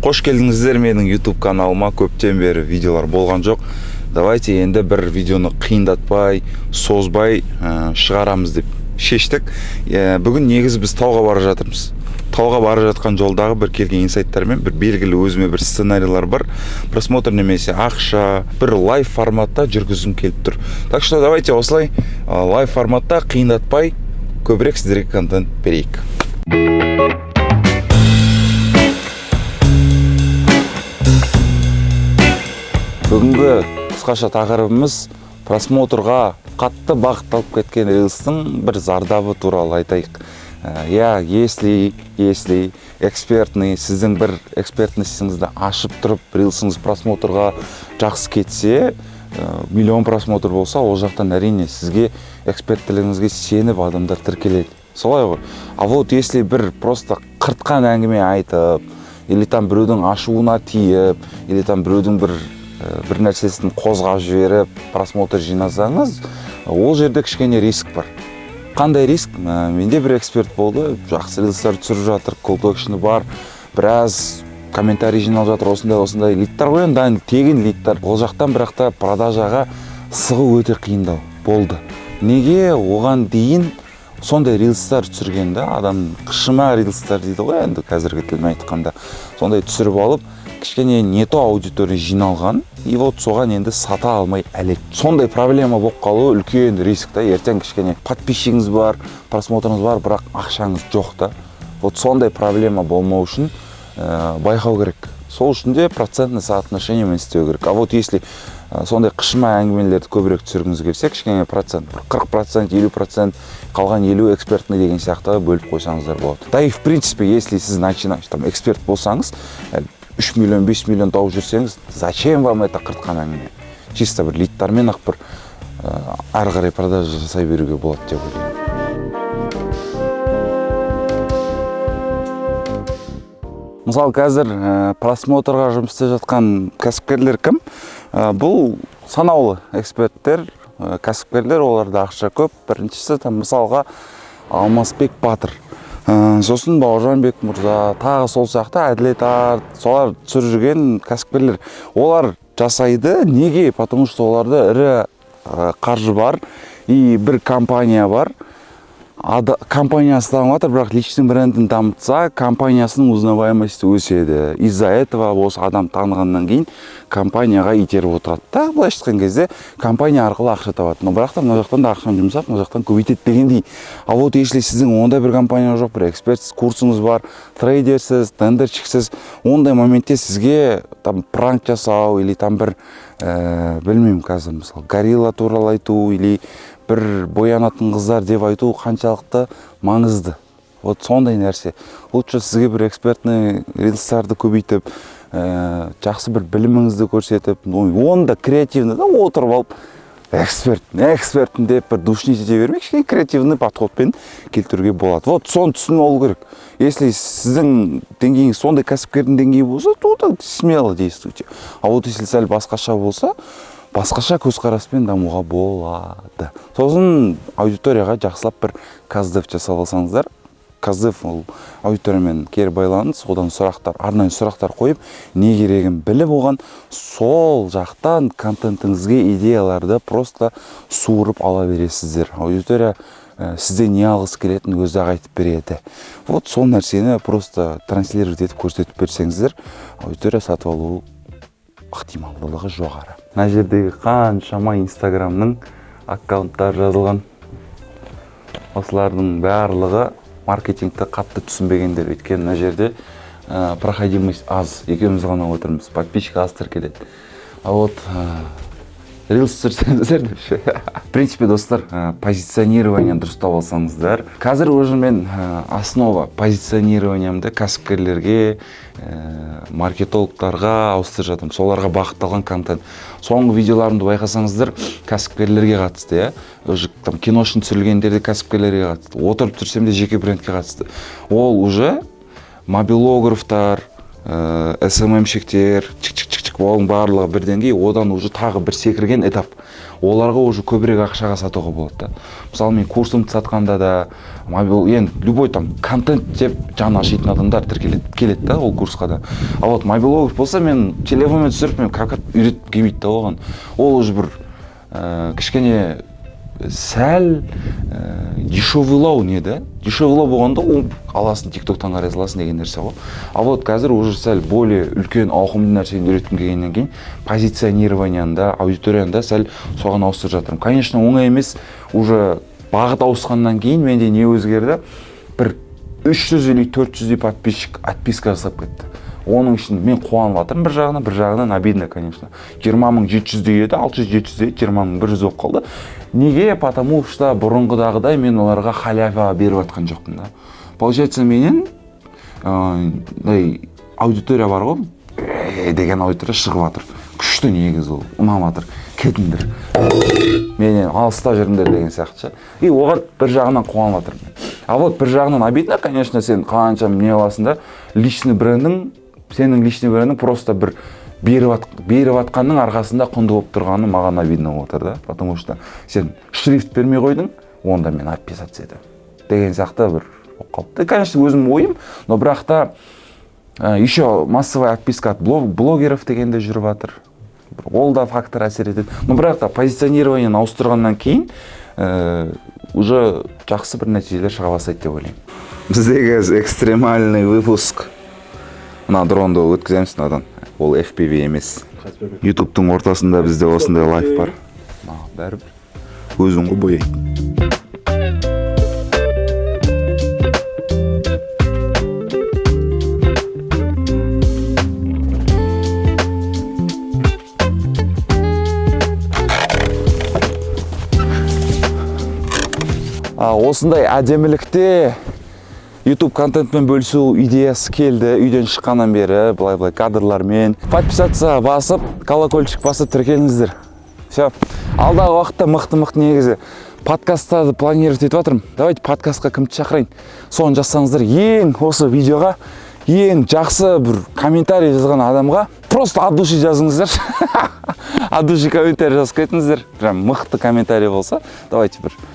Қош келдіңіздер менің YouTube каналыма. Көптен бері видеолар болған жоқ. Давайте енді бір видеоны қиындатпай, созбай шығарамыз деп шештік. Бүгін негізі біз тауға бара жатырмыз. Тауға бара жатқан жолдағы бір келген инсайттармен бір белгілі өзіме бір сценарийлар бар. Просмотр немесе ақша, бір лайв форматта жүргізгім келіп тұр. Так что давайте осылай лайв форматта қиындатпай көбірек сіздерге контент берейік. Бүгінгі қысқаша тақырыбымыз просмотрға қатты бағытталып кеткен рилстің бір зардабы туралы айтайық. Иә, если экспертный, сіздің бір экспертностіңізді ашып тұрып, рилсіңіз просмотрға жақсы кетсе, миллион просмотр болса, ол жақтан, әрине, сізге, эксперттілігіңізге сеніп адамдар тіркеледі. Солай ғой. А вот если бір просто қыртқан әңгіме айтып, или там біреудің ашуына тиіп, или там біреудің бір нәрсесін қозғап жіберіп просмотр жинасаңыз, ол жерде кішкене риск бар. Қандай риск? Менде бір эксперт болды, жақсы рилстар түсіріп жатыр, call to action бар, біраз комментарий жиналып жатыр, осындай осындай лидтар ғой енді, тегін лидтар. Ол жақтан бірақ та продажаға сығу өте қиындау болды. Неге? Оған дейін сондай рилстар түсірген да адам, қышыма рилстар дейді ғой енді қазіргі тілмен айтқанда, сондай түсіріп алып, кішкене не то аудитория жиналған, и вот соған енді сата алмай әлек. Сондай проблема болып қалуы үлкен риск та. Ертең кішкене подписчигіңіз бар, просмотрыңыз бар, бірақ ақшаңыз жоқ та. Вот сондай проблема болмау үшін байқау керек. Сол үшін де процентный соотношениемен істеу керек. А вот если сондай қышыма әңгімелерді көбірек түсіргіңіз келсе, кішкене процент, бір 40%, 50%, қалған 50 экспертный деген сияқты бөліп қойсаңыздар болады. Да и в принципе, если сіз начинающий там эксперт болсаңыз, 3 миллион, 5 миллион тауып жүрсеңіз, зачем вам это қыртқан әңгіме? Чисто бір лидтармен ақ бір ары қарай продажа жасай беруге болады деп ойлаймын. Мысалы, қазір просмотрға жұмыс істеп жатқан кәсіпкерлер кім? Бұл санаулы эксперттер, кәсіпкерлер, оларда ақша көп. Біріншісі там, мысалға, Алмасбек Батыр, сосын Бауыржан Бекмырза, тағы сол сияқты Әділет Арт, солар түсіріп жүрген кәсіпкерлер. Олар жасайды. Неге? Потому что оларда ірі қаржы бар и бір компания бар. Компаниясы дамып жатыр, бірақ личный брендін дамытса, компаниясының узнаваемости өседі. Из-за этого осы адам танығаннан кейін компанияға итеріп отырады да, былайша айтқан кезде, компания арқылы ақша табады. Но бірақ та мына жақтан да ақшаны жұмсап, мына жақтан көбейтеді дегендей. А вот если сіздің ондай бір компания жоқ, бір эксперт курсыңыз бар, трейдерсіз, тендерщиксіз, ондай моментте сізге там пранк жасау или там бір білмеймін, қазір, мысалы, горилла туралы айту или бір боянатын қыздар деп айту қаншалықты маңызды? Вот сондай нәрсе. Лучше сізге бір экспертный рилстарды көбейтіп, жақсы бір біліміңізді көрсетіп, ну оны да креативно да, отырып алып эксперт, экспертпін деп бір душнить ете бермей, кішкене креативный подходпен келтіруге болады. Вот соны түсініп алу керек. Если сіздің деңгейіңіз сондай кәсіпкердің деңгейі болса, то да, смело действуйте. А вот если сәл басқаша болса, басқаша көзқараспен дамуға болады. Сосын аудиторияға жақсылап бір кастдев жасап алсаңыздар. Кастдев ол аудиториямен кері байланыс, одан сұрақтар, арнайы сұрақтар қойып, не керегін біліп, оған сол жақтан контентіңізге идеяларды просто суырып ала бересіздер. Аудитория сізден не алғысы келетінін өзі ақ айтып береді. Вот сол нәрсені просто транслировать етіп көрсетіп берсеңіздер, аудитория сатып алу ықтималдылығы жоғары. Мына жердегі қаншама Инстаграмның аккаунттары жазылған, осылардың барлығы маркетингті қатты түсінбегендер. Өйткені мына жерде проходимость аз, екеуміз ғана отырмыз, подписчик аз тіркеледі. А вот рилс түсірсеңіздер деп ше. В принципе, достар, позиционирование дұрыстап алсаңыздар, қазір уже мен основа позиционированиемді кәсіпкерлерге, маркетологтарға ауыстырып жатырмын, соларға бағытталған контент. Соңғы видеоларымды байқасаңыздар, кәсіпкерлерге қатысты, иә, уже там кино үшін түсірілгендер де кәсіпкерлерге қатысты, отырып түсірсем де жеке брендке қатысты. Ол уже мобилографтар, СММщиктер, чик чик чик. подписчик, оның барлығы бір деңгей. Одан уже тағы бір секірген этап, оларға уже көбірек ақшаға сатуға болады да. Мысалы, мен курсымды сатқанда да, мобил енді любой там контент деп жаны ашитын адамдар тіркеледі, келеді да ол курсқа да. А вот мобилограф болса, мен телефонмен түсіріп, мен как үйреткім келмейді да оған. Ол уже бір кішкене сәл дешевыйлау не да, дешевыйлау болғанда, ол аласың, Тик Токтан қарай саласың деген нәрсе ғой. А вот қазір уже сәл более үлкен, ауқымды нәрсені үйреткім келгеннен кейін, позиционированияны да, аудиторияны да сәл соған ауыстырып жатырмын. Конечно, оңай емес. Уже бағыт ауысқаннан кейін менде не өзгерді? Бір 300 или 400-дей подписчик отписка жасап кетті. Оның ішінде мен қуанып жатырмын бір жағынан, бір жағынан обидно, конечно. 20 700-дей еді, 600, 700 еді, 20 100 болып қалды. Неге? Потому что бұрынғыдағыдай мен оларға халява беріп жатқан жоқпын да. Получается, менен мындай аудитория бар ғой, деген аудитория шығып жатыр. Күшті негізі, ол ұнап жатыр. Кетіңдер менен, алыста жүріңдер деген сияқты ше. И оған бір жағынан қуанып жатырмын, а вот бір жағынан обидно, конечно. Сен қанша не қыласың да, личный брендің, сенің личный брендің просто бір беріп жатқанның арқасында құнды болып тұрғаны маған обидно болып отыр да. Потому что сен шрифт бермей қойдың, онда мен отписаться етемін деген сияқты бір болып қалды. Конечно, өзімнің ойым, но бірақ та еще массовая отписка от блогеров деген де жүріп жатыр. Ол да фактор әсер етеді. Но бірақ та позиционированиені ауыстырғаннан кейін уже жақсы бір нәтижелер шыға бастайды деп ойлаймын. Бізде қазір экстремальный выпуск. Мына дронды өткіземіз мынадан, ол FPV емес. Ютубтың ортасында бізде осындай лайф бар. Маған бәрібір, өзің ғой бояйтын. Осындай әдемілікте YouTube контентпен бөлісу идеясы келді үйден шыққаннан бері. Былай былай кадрлармен. Подписаться басып, колокольчик басып, тіркеліңіздер. Все, алдағы уақытта мықты мықты негізі подкасттарды планировать етіп жатырмын. Давайте, подкастқа кімді шақырайын, соны жазсаңыздар. Ең осы видеоға ең жақсы бір комментарий жазған адамға, просто от души жазыңыздар, от души комментарий жазып кетіңіздер. Прям мықты комментарий болса, давайте бір